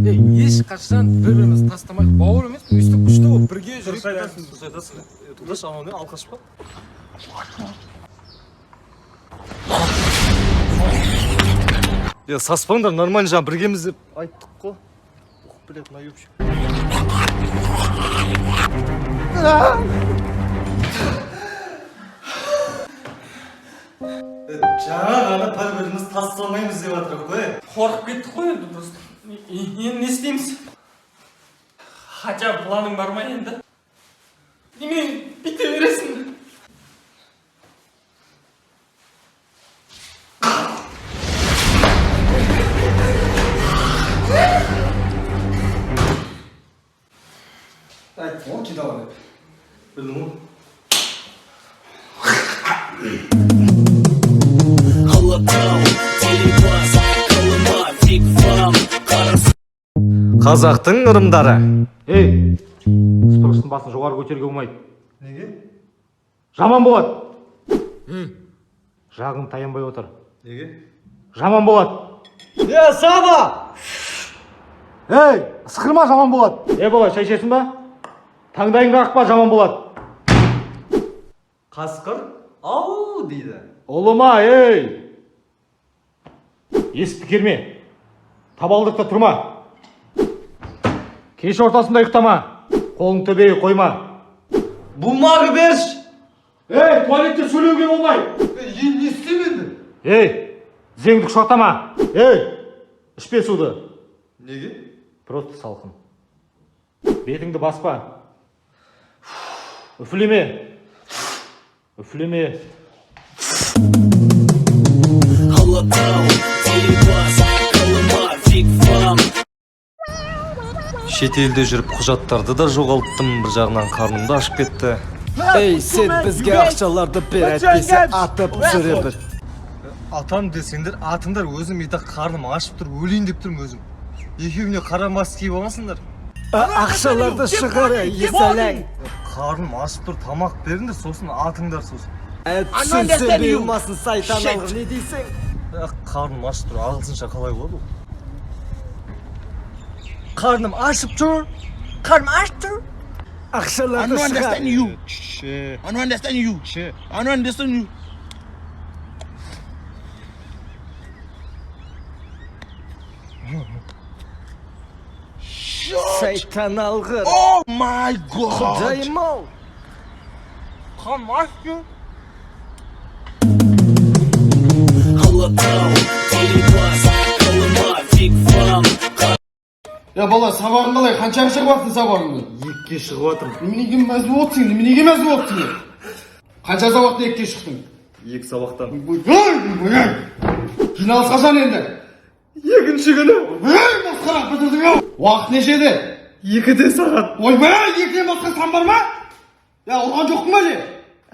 Ей, ешқашан бір бірімізді тастамай, бауыр емес, өйстіп күшті болып бірге Дұрыс жүрейік. айтасың, дұрыс айтасың. Тоқташы, анау не, алқаш па? Е, саспаңдар, нормально, жаңа біргеміз деп айттық қой. Ух, блядь, наебщик. Жаңа ғана бір біріміз тастамаймыз деп жатырық қой. Қорқып кеттік қой енді просто. Енді не істейміз? Хотя бы планың бар ма енді? Немене бүйте бересің? Айттым ғой, кидала деп. Білдің ғой. Алатау, Телепас, Колыма, Вигвам. Қазақтың ырымдары. Ей, сыпырғыштың басын жоғары көтеруге болмайды. Неге? Жаман болады. Жағың таянбай отыр. Неге? Жаман болады. Е, Саба! Ей, ысқырма, жаман болады. Е, бала, шай ішесің ба? Таңдайыңды қақпа, жаман болады. Қасқыр ау дейді. Ұлыма, ей! Есікті керме. Табалдырықта тұрма. Кеш ортасында ұйықтама. Қолың төбеге қойма. Бумага берші! Ей, туалетте сөйлеуге болмайды. Енді не істеймін енді? Ей, тізеңді құшақтама. Ей, ішпе суды. Неге? Просто салқын. Бетіңді баспа. Үфлеме. Үфлеме. Алатау, Телепас, Колыма, Вигвам. Шетелде жүріп құжаттарды да жоғалттым, бір жағынан қарным да ашып кетті. Ей, сен бізге ақшаларды бер, әйтпесе атып түсіремін. Атам десеңдер, атыңдар, өзім и так қарным ашып тұр, өлейін деп тұрмын өзім. Екеуіне қара маска киіп аласыңдар. Ақшаларды шығар, есәләң. Қарным ашып тұр, тамақ беріңдер, сосын атыңдар сосын. Түсінсем бұйырмасын, сайтан алғыр, не дейсің? Қарным ашып тұр, ағылшынша қалай болады ол? Қарным ашып тұр. Қарным ашып тұр. I Ақшаларды don't шығар. understand you. I don't understand you. I don't understand you. Сайтан алғыр. Oh my God. Құдайым ау. Қарным ашып тұр. Алатау, Телепас, Колыма, Вигвам. Я, бала, сабағың қалай? Қаншаға шығып жатсың сабағыңды? Екіге шығып жатырмын. Неменеге мәз болыпсың? Неменеге мәз болыпсың? Қанша сабақтан екіге шықтың? Екі сабақтан. Ой, жиналыс қашан енді? Екінші күні. Ой, масқара бітірдің ау. Уақыт нешеде? Екіде сағат. Ойбай, екіден басқа сан бар ма? Я, ұрған жоқпын ба же?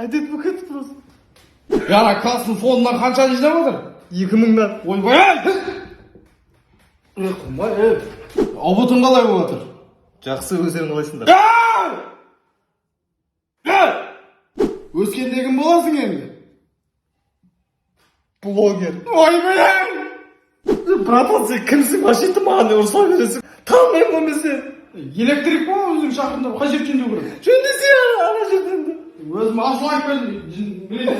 Әдет болып кетті просто. Я, ана класстың фондынан қанша жинап жатыр? 2000-нан. Ойбай! Ей, қумай, ей. Ұбт-ың қалай болып жатыр? Жақсы, өздерің қалайсыңдар? Өскенде кім боласың енді? Блогер. Ойбай! Братан, сен кімсің вообще, маған ұрыса бересің? Танымаймын ғой мен сені. Электрик па өзің шақырдым, қай жерде жөндеу керек? Жөндесе ана жерден де. Өзім ашуланып келдім. Білемін.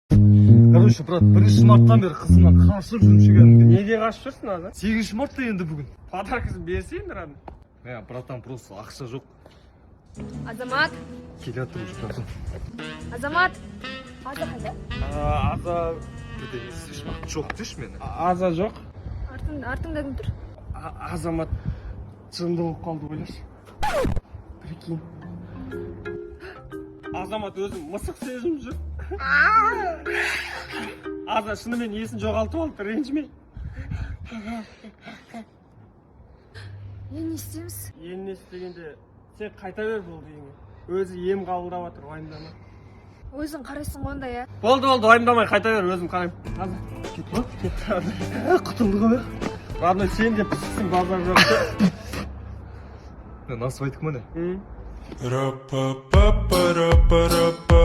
Короче, брат, 1 марттан бері қызымнан қашып жүрмін ше кәдімгі. Неге қашып жүрсің, Аза? 8 мартта енді бүгін. Подаркасын берсең, родной. Мә, братан, просто ақша жоқ. Азамат, Келе жатыр уже, братан. Азамат. Аза қайда? Аза. Бірдеңе істеші, жоқ деші мені. Аза жоқ. Артыңда кім тұр? Азамат жынды болып қалды, ойлашы. Прикинь. Азамат өзін мысық сезініп жүр. Аза шынымен есін жоғалтып алды, ренжіме. Енді не істейміз? Енді не істегенде, сен қайта бер болды үйіңе. Өзі ем қабылдап жатыр, уайымдама. Өзің қарайсың ғой онда, иә? Болды, болды, уайымдамай қайта бер, өзім қараймын. Аза, Кетті ма? Кетті, Аза. Құтылды ғой. Родной, сен де пысықсың, базар жоқ. Насыбайдікі ма не? М? Ра-па-па-па-ра-па-ра-па.